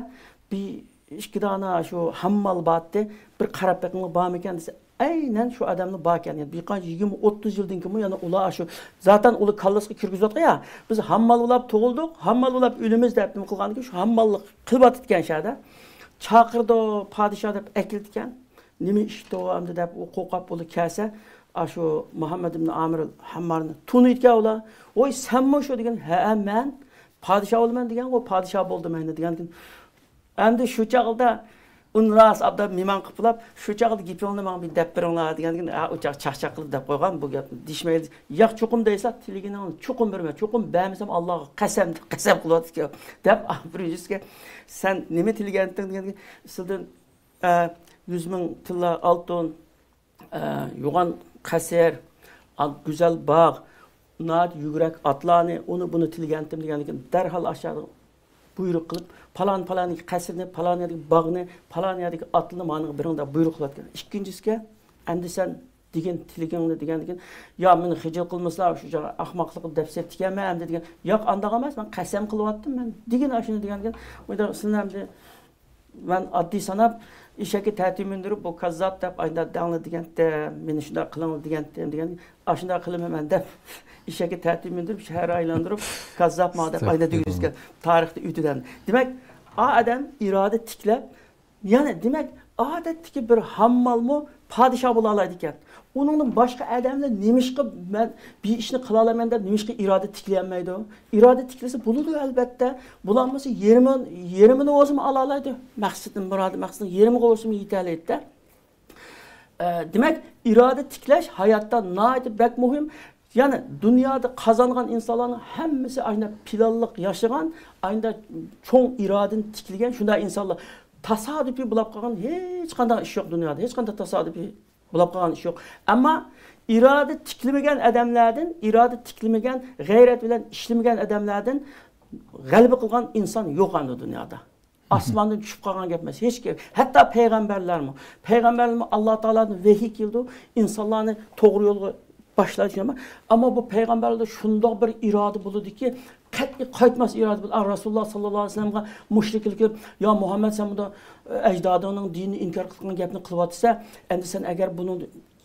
بىر ئىككى دانە شۇ ھاممال بارتتى، بىر قاراپ بېقىڭلار بارمىكەن دېسە، ئەينەن شۇ ئادەمنى باركەن. يەنە بىر قانچە يىگىرمە، ئوتتۇز يىلدىن كېيىنمۇ يەنە ئۇلار شۇ، زاتەن ئۇلار كاللىسىغا كىرگۈزۈۋاتقان يا، بىز ھاممال بولاپ تۇغۇلدۇق، ھاممال بولاپ ئۆلىمىز دەپ نېمە قىلغاندىن كېيىن شۇ ھامماللىق قىلىۋاتىدىكەن شەھەردە. چاقىرىدۇ پادىشاھ دەپ ئەكېلىدىكەن. نېمە ئىشتۇ ئەمدى دەپ ئۇ قورقۇپ ئۇلار كەلسە، ئاشۇ مۇھەممەد ئىبن ئامىر ھەممارنى تونۇيدىكەن ئۇلار. ۋوي سەنمۇ شۇ دېگەن، ھەئە مەن پادىشاھ بولىمەن دېگەن، ۋوي پادىشاھ بولدۇم ئەينى دېگەندىن ئەمدى شۇ چاغدا ئۇنى راست ئابدال مېھمان قىلىپ بولاپ، شۇ چاغدا گېپىڭلارنى ماڭا بىر دەپ بېرىڭلار دېگەندىكىن، ھە، ئۇ چاغ چاقچاق قىلىپ دەپ قويغان بۇ گەپنى دېيىشمەيلى. ياق، چوقۇم دەيسە، تىلىگىنىڭنى چوقۇم بېرىمەن، چوقۇم بەرمىسەم ئاللاغا قەسەم دەپ قەسەم قىلىۋاتىدىكەن دەپ، بىرىنچىسىگە سەن نېمە تىلىگەنتىڭ دېگەندىكىن، سىلىدىن، ئە، يۈز مىڭ تىللا ئالتۇن، ئە، يوغان قەسىر، ئا-، گۈزەل باغ، ناھايىتى يۈگرەك ئاتلارنى، ئۇنى بۇنى تىلىگەنتىم دېگەندىكىن، دەرھال ئاشۇ بۇيرۇق قىلىپ، پالان، پالان قەسىرنى، پالان يەردىكى باغنى، پالان يەردىكى ئاتلىنى ماڭا بېرىڭ دەپ بۇيرۇق قىلىۋەتكەن. ئىككىنچىسىگە، ئەمدى سەن دېگىن تىلىكىڭنى دېگەندىكىن، يا مېنى خىجىل قىلمىسىلا، شۇ چاغ ئەخمەقلىق دەپ سەت تىكەنمەن ئەمدى دېگەن. ياق، ئانداق ئەمەس، مەن قەسەم قىلىۋەتتىم مەن. دېگىن ئاشۇنى دېگەندىكىن، ئۇ يەردە سىلەر ئەمدى مەن ئاددىي ساناپ، ئېشەككە تەتۈر مىندۈرۈپ، بۇ كاززاپ دەپ ئايدا دەڭلار دېگەنتىم، مېنى شۇنداق قىلىڭلار دېگەنتىم دېگەن، ئاشۇنداق قىلىمەن دەپ، ئېشەككە تەتۈر مىندۈرۈپ، شەھەر ئايلاندۇرۇپ، كاززاپ ماڭا دەپ ئايدا دېگۈزگەن، تارىختا ئۆتىدەن. دېمەك، ئا ئادەم ئىرادە تىكلەپ، يەنى دېمەك، ئادەتتىكى بىر ھاممالمۇ پادىشاھ بولالايدىكەن. ئۇنىڭدىن باشقا ئادەملەر نېمىشقا مەن بىر ئىشنى قىلالايمەن دەپ نېمىشقا ئىرادە تىكلىيەلمەيدۇ؟ ئىرادە تىكلىسە بولىدۇ، ئەلۋەتتە. بولالمىسا يېرىمى، يېرىمىنى بولسىمۇ ئالالايدۇ. مەقسىتىنى، مۇرادى، مەقسىتىنىڭ يېرىمىغا بولسىمۇ يېتەلەيدىدە. ئە، دېمەك، ئىرادە تىكلەش ھاياتتا ناھايىتى بەك مۇھىم. يەنى دۇنيادا قازانغان ئىنسانلارنىڭ ھەممىسى ئاشۇنداق پىلانلىق ياشىغان، ئاشۇنداق چوڭ ئىرادىنى تىكلىگەن شۇنداق ئىنسانلار. تاسادىپىي بولاپ قالغان ھېچقانداق ئىش يوق دۇنيادا، ھېچقانداق تاسادىپىي بولاپ قالغان ئىش يوق. ئەمما ئىرادە تىكلىمىگەن ئادەملەردىن، ئىرادە تىكلىمىگەن، غەيرەت بىلەن ئىشلىمىگەن ئادەملەردىن غەلىبە قىلغان ئىنسان يوق ئەمدى دۇنيادا. ئاسماندىن چۈشۈپ قالغان گەپ ئەمەس، ھېچ گەپ. ھەتتا پەيغەمبەرلەرمۇ، پەيغەمبەرلەرمۇ ئاللا تائالادىن ۋەھىي كېلىدۇ، ئىنسانلارنى توغرا يولغا باشلايدۇ. ئەمما بۇ پەيغەمبەرلەردە شۇنداق بىر ئىرادە بولىدۇكى، قەتئىي قايتماس ئىرادە بولىدۇ. ئا، رەسۇلۇللا ساللاللاھۇ ئەلەيھى ۋەسەللەمگە مۇشرىكلار كېلىپ، يا مۇھەممەد، سەن بۇندا ئەجدادىڭنىڭ دىنىنى ئىنكار قىلغان گەپنى قىلىۋاتىسەن، ئەمدى سەن ئەگەر بۇنىڭ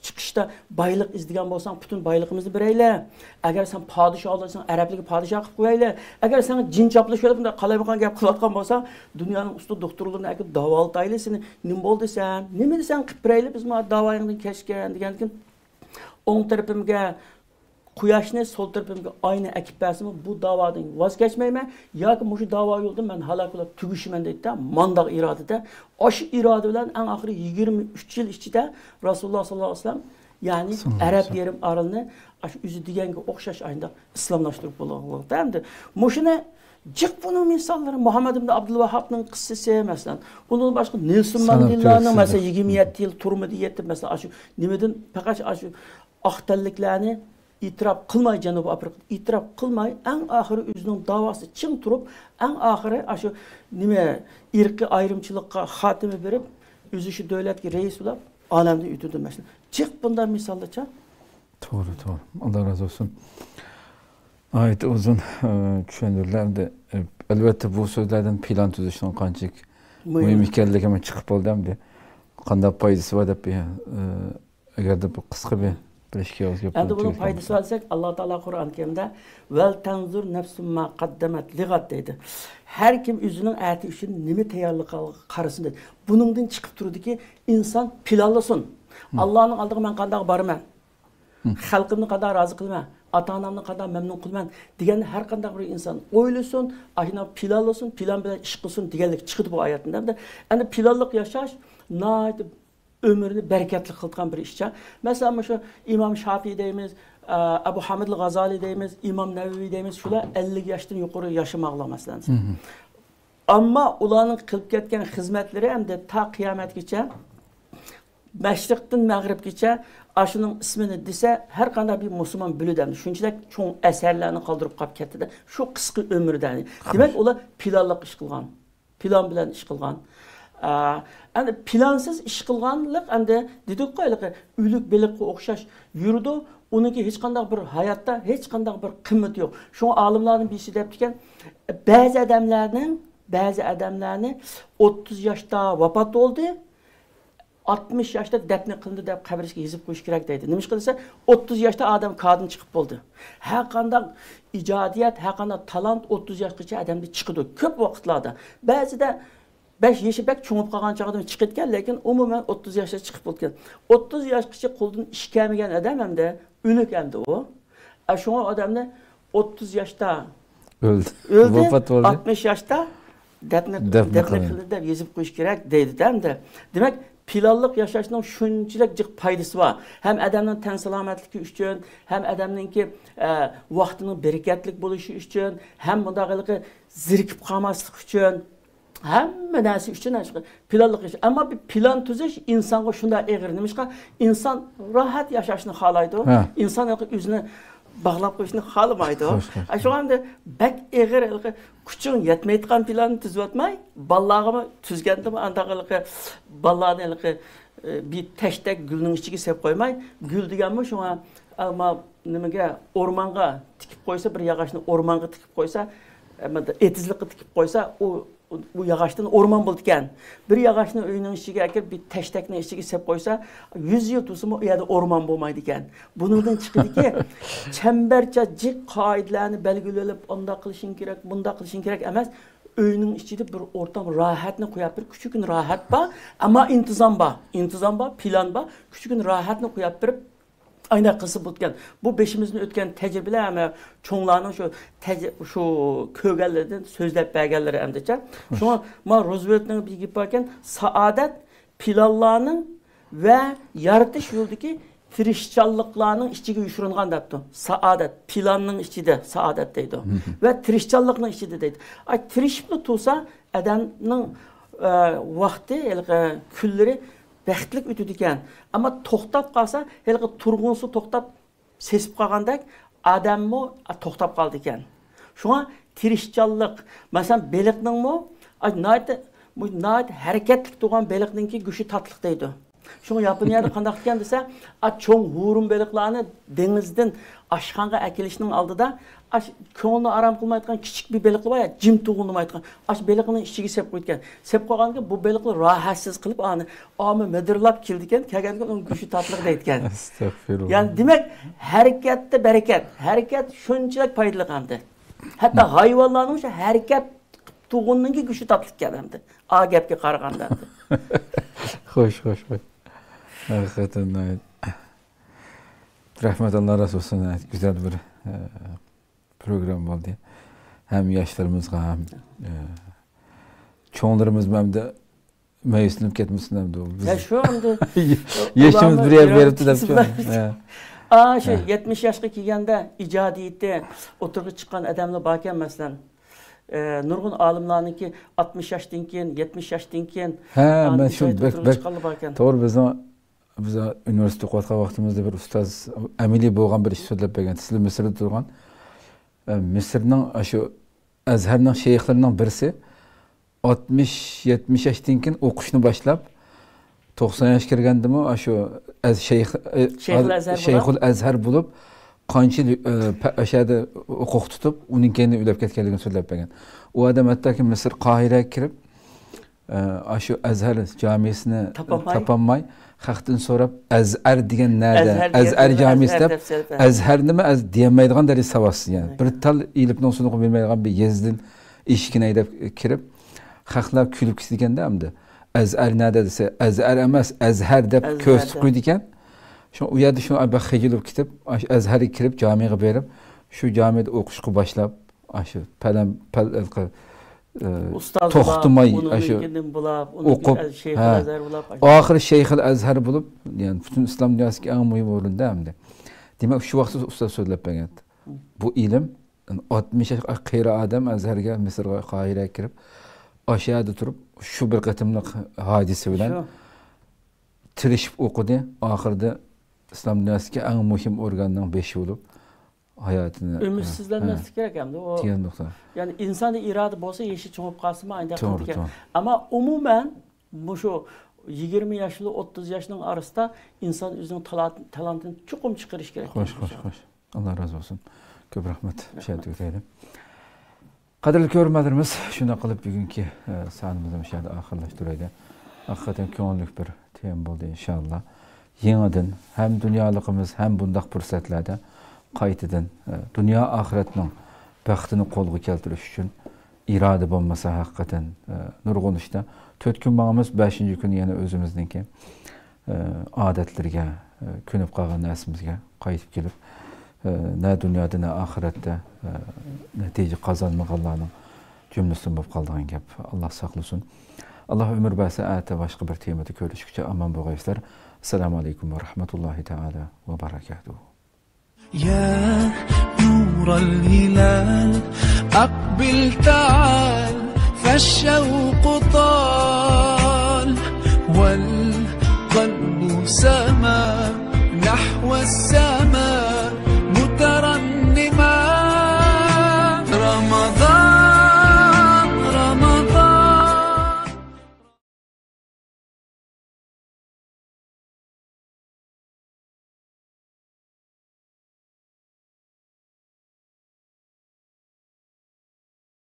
چىقىشتا بايلىق ئىزدىگەن بولساڭ، پۈتۈن بايلىقىمىزنى بېرەيلى. ئەگەر سەن پادىشاھ بولساڭ، ئەرەبلەرگە پادىشاھ قىلىپ قويايلى. ئەگەر سەن جىن چاپلىشىۋېلىپ بۇنداق قالايمىقان گەپ قىلىۋاتقان بولساڭ، دۇنيانىڭ ئۇستا دوختۇرلىرىنى ئەكىپ داۋالىتايلى سېنى. نېمە بولدى سەن؟ نېمىنى سەن قىلىپ بېرەيلى؟ بىز مانا داۋايىڭدىن كەچكەن دېگەندىكىن، ئوڭ تەرىپىمگە قۇياشنى، سول تەرىپىمگە ئاينى ئەكىپ بەرسىمۇ، بۇ داۋادىن ۋاز كەچمەيمەن ياكى مۇشۇ داۋا يولىدا مەن ھالاك بولۇپ تۈگىشىمەن دەيدىدە، مانداق ئىرادىدە. ئاشۇ ئىرادە بىلەن ئەڭ ئاخىرى يىگىرمە ئۈچ يىل ئىچىدە رەسۇلۇللا ساللاللاھۇ ئەلەيھى ۋەسەللەم، يەنى ساللاللاھۇ ئەلەيھى ئەرەب ۋەسەللەم. يېرىم ئارىلىنى ئاشۇ ئۆزى دېگەنگە ئوخشاش ئاينداق ئىسلاملاشتۇرۇپ بولغانلىقتا. ئەمدى مۇشۇنى جىق بۇنىڭ مىساللىرى، مۇھەممەد ئىبن ئابدۇلۋاھابنىڭ قىسسىسى، مەسىلەن، ئۇنىڭدىن باشقا نېلسون ساناپ ماندېللانىڭ، تۈگەتسىز مەسىلەن، دەپ. يىگىرمە يەتتە يىل تۈرمىدە يېتىپ، مەسىلەن، ئاشۇ نېمىدىن پەقەت ئاشۇ ئاق تەنلىكلەرنى ئېتىراپ قىلماي، جەنۇبىي ئافرىقىدا ئېتىراپ قىلماي، ئەڭ ئاخىرى ئۆزىنىڭ داۋاسىدا چىڭ تۇرۇپ، ئەڭ ئاخىرى ئاشۇ نېمە، ئىرقىي ئايرىمچىلىققا خاتىمە بېرىپ، ئۆزى شۇ دۆلەتكە رەئىس بولۇپ، ئالەمدىن ئۆتىدۇ، مەسىلەن. جىق بۇنداق مىساللارچە. توغرا، توغرا. ئاللا رازى بولسۇن. ناھايىتى ئۇزۇن، ئە، چۈشەندۈردىلەر. ئەمدى، ئە، ئەلۋەتتە، بۇ سۆزلەردىن پىلان تۈزۈشنىڭ قانچىلىك مۇھىم. مۇھىم ئىكەنلىكى مەن چىقىپ بولدى. ئەمدى قانداق پايدىسى بار دەپ، ئە، ئەگەردە بۇ قىسقا بىر، بىر ئىككى ئاغىز گەپ ئەمدى بىلەن بۇنىڭ تۈگىتىپ پايدىسى بار دېسەك، ئاللا تائالا قۇرئان كەرىمدە، «ۋەل تەنزۇر نەفسۇم ما قەددەمەت لىغەد» دەيدۇ. ھەر كىم ئۆزىنىڭ ئەتە ئۈچۈن نېمە تەييارلىقىغا قارىسۇن دەيدۇ. بۇنىڭدىن چىقىپ تۇرىدۇكى، ئىنسان پىلانلىسۇن. مم. ئاللانىڭ ئالدىغا مەن قانداق بارىمەن؟ مم. خەلقىمنى قانداق رازى قىلىمەن؟ ئاتا-ئانامنى قانداق مەمنۇن قىلىمەن؟ دېگەننى ھەر قانداق بىر ئىنسان ئويلىسۇن، ئاشۇنداق پىلانلىسۇن، پىلان بىلەن ئىش قىلسۇن دېگەنلىك چىقىدۇ بۇ ئايەتتىن. ئەمدى پىلانلىق ياشاش ناھايىتى ئۆمرىنى بەرىكەتلىك قىلىدىغان بىر ئىشچان. مەسىلەن، مۇشۇ ئىمام شافىي دەيمىز، ئە، ئەبۇ ھامىد غازالىي دەيمىز، ئىمام نەۋەۋى دەيمىز، شۇلار ئەللىك ياشتىن يۇقىرى ياشىمىغانلار، مەسىلەن. ئەمما ئۇلارنىڭ قىلىپ كەتكەن خىزمەتلىرى ئەمدى تا قىيامەتكىچە، مەشرىقتىن مەغرىبكىچە ئاشۇنىڭ ئىسمىنى دېسە، ھەر قانداق بىر مۇسۇلمان بىلىدۇ ئەمدى. شۇنچىلىك چوڭ ئەسەرلەرنى قالدۇرۇپ قاپ كەتتىدە، شۇ قىسقا ئۆمرىدە. دېمەك، ئۇلار پىلانلىق ئىش قىلغان. پىلان بىلەن ئىش قىلغان. ئە، ئەمدى پىلانسىز ئىش قىلغانلىق، ئەمدى دېدۇققۇ، ھېلىقى ئۆلۈك بېلىققا ئوخشاش يۈرىدۇ. ئۇنىڭكى ھېچقانداق بىر ھاياتتا ھېچقانداق بىر قىممىتى يوق. شۇڭا ئالىملاردىن بىرسى دەپتىكەن، بەزى ئادەملەرنىڭ، بەزى ئادەملەرنى ئوتتۇز ياشتا ۋاپات بولدى، ئاتمىش ياشتا دەپنە قىلىندى دەپ قەبرىسىگە يېزىپ قويۇش كېرەك دەيدۇ. نېمىشقا دېسە، ئوتتۇز ياشتا ئادەم كادىن چىقىپ بولدى. ھەر قانداق ئىجادىيەت، ھەر قانداق تالانت ئوتتۇز ياشقىچە ئادەمدە چىقىدۇ. كۆپ ۋاقىتلاردا. بەزىدە بەش يېشى بەك چوڭىيىپ قالغان چاغدا چىقىدىكەن، لېكىن ئومۇمەن ئوتتۇز ياشتا چىقىپ بولىدىكەن. ئوتتۇز ياشقىچە قولدىن ئىش كەلمىگەن ئادەم ئەمدى ئۆلۈك ئەمدى ئۇ. ئە، شۇڭا ئادەمنى ئوتتۇز ياشتا ئۆلدى. ئۆلدى، ۋاپات بولدى. ئاتمىش ياشتا دەپنە، دەپنە دەپنە قىلىندى. قىلىندى دەپ يېزىپ قويۇش كېرەك دەيدۇ-دە ئەمدى. دېمەك، پىلانلىق ياشاشنىڭ شۇنچىلىك جىق پايدىسى بار. ھەم ئادەمنىڭ تەن سالامەتلىكى ئۈچۈن، ھەم ئادەمنىڭكى، ئە، ۋاقتىنىڭ بەرىكەتلىك بولۇشى ئۈچۈن، ھەم مۇنداق ھېلىقى زېرىكىپ قالماسلىق ئۈچۈن، ھەممە نەرسە ئۈچۈن پىلانلىق ئىش. ئەمما بىر پىلان تۈزۈش ئىنسانغا شۇنداق ئېغىر. نېمىشقا؟ ئىنسان راھەت ياشاشنى خالايدۇ. ھە. ئىنسان ئۆزىنى باغلاپ قويۇشنى خالىمايدۇ. خوش، خوش. ئە، شۇڭا ئەمدى بەك ئېغىر، ھېلىقى كۈچۈڭ يەتمەيدىغان پىلاننى تۈزۈۋاتماي، بالىلارغىمۇ تۈزگەندىمۇ ئانداق ھېلىقى بالىلارنى ھېلىقى، ئە، بىر تەشتەك گۈلنىڭ ئىچىگە سېلىپ قويماي، گۈل دېگەنمۇ شۇڭا، ئەمما نېمىگە، ئورمانغا تىكىپ قويسا، بىر ياغاچنى ئورمانغا تىكىپ قويسا، ئەمما ئېتىزلىققا تىكىپ قويسا، ئۇ، ئۇ ياغاچتىن ئورمان بولىدىكەن. بىر ياغاچنى ئۆينىڭ ئىچىگە ئەكىرىپ، بىر تەشتەكنىڭ ئىچىگە سېلىپ قويسا، يۈز يىل تۇرسىمۇ ئۇ يەردە ئورمان بولمايدىكەن. بۇنىڭدىن چىقىدىكى، چەمبەرچە جىق قائىدىلەرنى بەلگىلىۋېلىپ، ئۇنداق قىلىشىڭ كېرەك، بۇنداق قىلىشىڭ كېرەك ئەمەس. ئۆينىڭ ئىچىدە بىر ئورتام راھەتنى قويۇپ بېرىپ، كىچىككىنە راھەت بار، ئەمما ئىنتىزام بار، ئىنتىزام بار، پىلان بار، كىچىككىنە راھەتنى قويۇپ بېرىپ، ئاينداق قىلسا بولىدىكەن. بۇ بېشىمىزدىن ئۆتكەن تەجرىبىلەر، ھەم چوڭلارنىڭ شۇ تەج-، شۇ كۆرگەنلىرىدىن سۆزلەپ بەرگەنلىرى ئەمدىچە. شۇڭا ما روزۋېلتنىڭ بىر گېپى باركەن، سائادەت پىلانلارنىڭ ۋە يارىتىش يولىدىكى تىرىشچانلىقلارنىڭ ئىچىگە يوشۇرۇنغان دەپتۇ. سائادەت، پىلاننىڭ ئىچىدە سائادەت دەيدۇ. ۋە تىرىشچانلىقنىڭ ئىچىدە دەيدۇ. ئاي، تىرىشىپلا تۇرسا، ئادەمنىڭ، ئە، ۋاقتى، ھېلىقى كۈنلىرى بەختلىك ئۆتىدىكەن. ئەمما توختاپ قالسا، ھېلىقى تۇرغۇنسۇ توختاپ، سېسىپ قالغاندەك ئادەممۇ توختاپ قالىدىكەن. شۇڭا تىرىشچانلىق، مەسىلەن، بېلىقنىڭمۇ، ئاي، ناھايىتى، بۇ ناھايىتى ھەرىكەتلىك تۇرغان بېلىقنىڭكى گۆشى تاتلىق دەيدۇ. شۇڭا ياپونىيەدە قانداق ئىكەن دېسە، ئا، چوڭ ھۇرۇن بېلىقلارنى دېڭىزدىن ئاشخانىغا ئەكېلىشنىڭ ئالدىدا، ئاش-، كۆڭلىنى ئارام قىلمايدىغان كىچىك بىر بېلىقلار بار يا، جىم تۇغۇلمايدىغان. ئاشۇ بېلىقنىڭ ئىچىگە سېلىپ قويىدىكەن. سېلىپ قويغاندىن كېيىن بۇ بېلىقلار راھەتسىز قىلىپ، ئانى ئاما مىدىرلاپ كېلىدىكەن، كەلگەندىن كېيىن ئۇنىڭ گۆشى تاتلىق دەيدىكەن. ئەستەغپىرۇللا. يەنى دېمەك، ھەرىكەتتە بەرىكەت. ھەرىكەت شۇنچىلىك پايدىلىق ئەمدى. ھەتتا ھايۋانلارنىڭ شۇ ھەرىكەت تۇغۇننىڭكى گۆشى تاتلىقكەن ئەمدى. ئا گەپكە قارىغاندا ئەمدى. خوش، خوش، خوش. ھەقىقەتەن ناھايىتى. رەھمەت، ئاللا رازى بولسۇن. ناھايىتى گۈزەل بىر، ئە، پروگرامما بولدى. ھەم ياشلىرىمىزغا، ھەم، ئە، چوڭلىرىمىزمۇ ئەمدى مەيۈسلىنىپ كەتمىسۇن ئەمدى. بىز ھە، شۇ ئەمدى يېشىمىز ئۇلارمۇ بىر يەرگە بېرىپتۇ دەپ. ھە. ئا، شۇ ھە. يەتمىش ياشقا كەلگەندە ئىجادىيىتى ئوتتۇرىغا چىققان ئادەملەر باركەن، مەسىلەن. ئە، نۇرغۇن ئالىملارنىڭكى ئاتمىش ياشتىن كېيىن، يەتمىش ياشتىن كېيىن، ھە، ئاندىن مەن شۇ ئىجادىيەت بەك، ئوتتۇرىغا بەك چىققانلار باركەن. توغرا، بىزنىڭ، بىز ئۇنىۋېرسىتېتتا ئوقۇۋاتقان ۋاقتىمىزدا بىر ئۇستاز ئەمەلىي بولغان بىر ئىش سۆزلەپ بەرگەن. سىلەر مىسىردا تۇرغان، ئە، مىسىرنىڭ ئاشۇ ئەزھەرنىڭ شەيخلىرىنىڭ بىرسى ئاتمىش، يەتمىش ياشتىن كېيىن ئوقۇشنى باشلاپ، توقسان ياشقا كىرگەندىمۇ ئاشۇ ئەز-، شەيخ-، ئە، شەيخۇل ئەزھەر بولۇپ. شەيخۇل ئەزھەر بولۇپ، قانچە يىل، ئە، پە-، ئەشەدە ھوقۇق تۇتۇپ، ئۇنىڭ كەينىدىن ئۆلۈپ كەتكەنلىكىنى سۆزلەپ بەرگەن. ئۇ ئادەم ھەتتاكى مىسىر قاھىرەگە كىرىپ، ئە، ئاشۇ ئەزھەر جامىسىنى تاپالماي. تاپالماي، خەقتىن سوراپ، ئەزھەر دېگەن نەدە؟ ئەزھەر دېگەن ئەزھەر نېمە؟ جامىسى ئەزھەر دەپ، دەپ سۆزلەپ. ئەزھەر نېمە؟ ئەز-، دېيەلمەيدىغان دەرىجىدە ساۋاتسىز، يەنى. بىر تال ئېلىپنىڭ سۇنۇقى بىلمەيدىغان بىر يېزىدىن ئىشىكىنى ھەيدەپ كىرىپ، خەقلەر كۈلۈپ كېتىدىكەندە ئەمدى. ئەزھەر نەدە دېسە، ئەزھەر ئەمەس، ئەزھەر دەپ ئەزھەر كۆرسىتىپ دەپ. قويىدىكەن. شۇ، ئۇ يەردە شۇ بەك خىجىل بولۇپ كېتىپ، ئاشۇ ئەزھەرگە كىرىپ، جامىغا بېرىپ، شۇ جامىدا ئوقۇشقا باشلاپ، ئاشۇ پەلەم-، پەل-، ئۇستاز بولاپ، توختىماي ئۇنىڭدىن ئاشۇ كېيىندىن بولاپ، ئۇنىڭدىن ئوقۇپ، كېيىن شەيخۇل ھە. ئەزھەر بولاپ، ئاشۇ ئاخىرى شەيخۇل ئەزھەر بولۇپ، يەنى پۈتۈن ئىسلام دۇنياسىدىكى ئەڭ مۇھىم ئورۇندا ئەمدى. دېمەك، شۇ ۋاقىتتا ئۇستاز سۆزلەپ بەرگەن. بۇ ئىلىم، ئاتمىش ياش قېرى ئادەم ئەزھەرگە، مىسىرغا، قاھىرەگە كىرىپ، ئاشۇ يەردە تۇرۇپ، شۇ بىر قېتىملىق ھادىسە بىلەن شۇ. تىرىشىپ ئوقۇدى. ئاخىرىدا ئىسلام دۇنياسىدىكى ئەڭ مۇھىم ئورگاننىڭ بېشى بولۇپ، ھاياتىنى، ئۈمىدسىزلەنمەسلىك ھە، كېرەك ئەمدى. ئۇ دېگەن نۇقتا. يەنى ئىنساندا ئىرادە بولسا، يېشى چوڭىيىپ قالسىمۇ، ئانداق توغرا، قىلىدىكەن. توغرا. ئەمما ئومۇمەن مۇشۇ يىگىرمە ياش بىلەن ئوتتۇز ياشنىڭ ئارىسىدا ئىنسان ئۆزىنىڭ تالانت-، تالانتىنى چوقۇم چىقىرىش كېرەك. خوش، خوش، خوش. ئاللا رازى بولسۇن. كۆپ رەھمەت. شۇ يەردە تۈگىتەيلى. قەدىرلىك كۆرۈرمەنلىرىمىز، شۇنداق قىلىپ بۈگۈنكى، ئە، سانىمىزنى مۇشۇ يەردە ئاخىرلاشتۇرايلى. ھەقىقەتەن كۆڭۈللۈك بىر تېما بولدى، ئىنشائاللا. يېڭىدىن ھەم دۇنيالىقىمىز، ھەم بۇنداق پۇرسەتلەردە قايتىدىن، ئە، دۇنيا ئاخىرەتنىڭ بەختىنى قولغا كەلتۈرۈش ئۈچۈن ئىرادە بولمىسا، ھەقىقەتەن، ئە، نۇرغۇن ئىشتا تۆت كۈن ماڭىمىز، بەشىنچى كۈنى يەنە ئۆزىمىزنىڭكى ئادەتلىرىگە، كۆنۈپ قالغان نەرسىمىزگە قايتىپ كېلىپ، نە دۇنيادا، نە ئاخىرەتتە نەتىجە قازانمىغانلارنىڭ جۈملىسىدىن بولۇپ قالىدىغان گەپ. ئاللا ساقلىسۇن. ئاللا ئۆمۈر بەرسە، ئەتە باشقا بىر تېمىدا كۆرۈشكىچە ئامان بولغايسىلەر. ئەسسالامۇ ئەلەيكۇم ۋە رەھمەتۇللاھى تەئالا ۋە بەرەكاتۇھۇ. يا نور الهلال، أقبل تعال، فالشوق طال، والقلب سما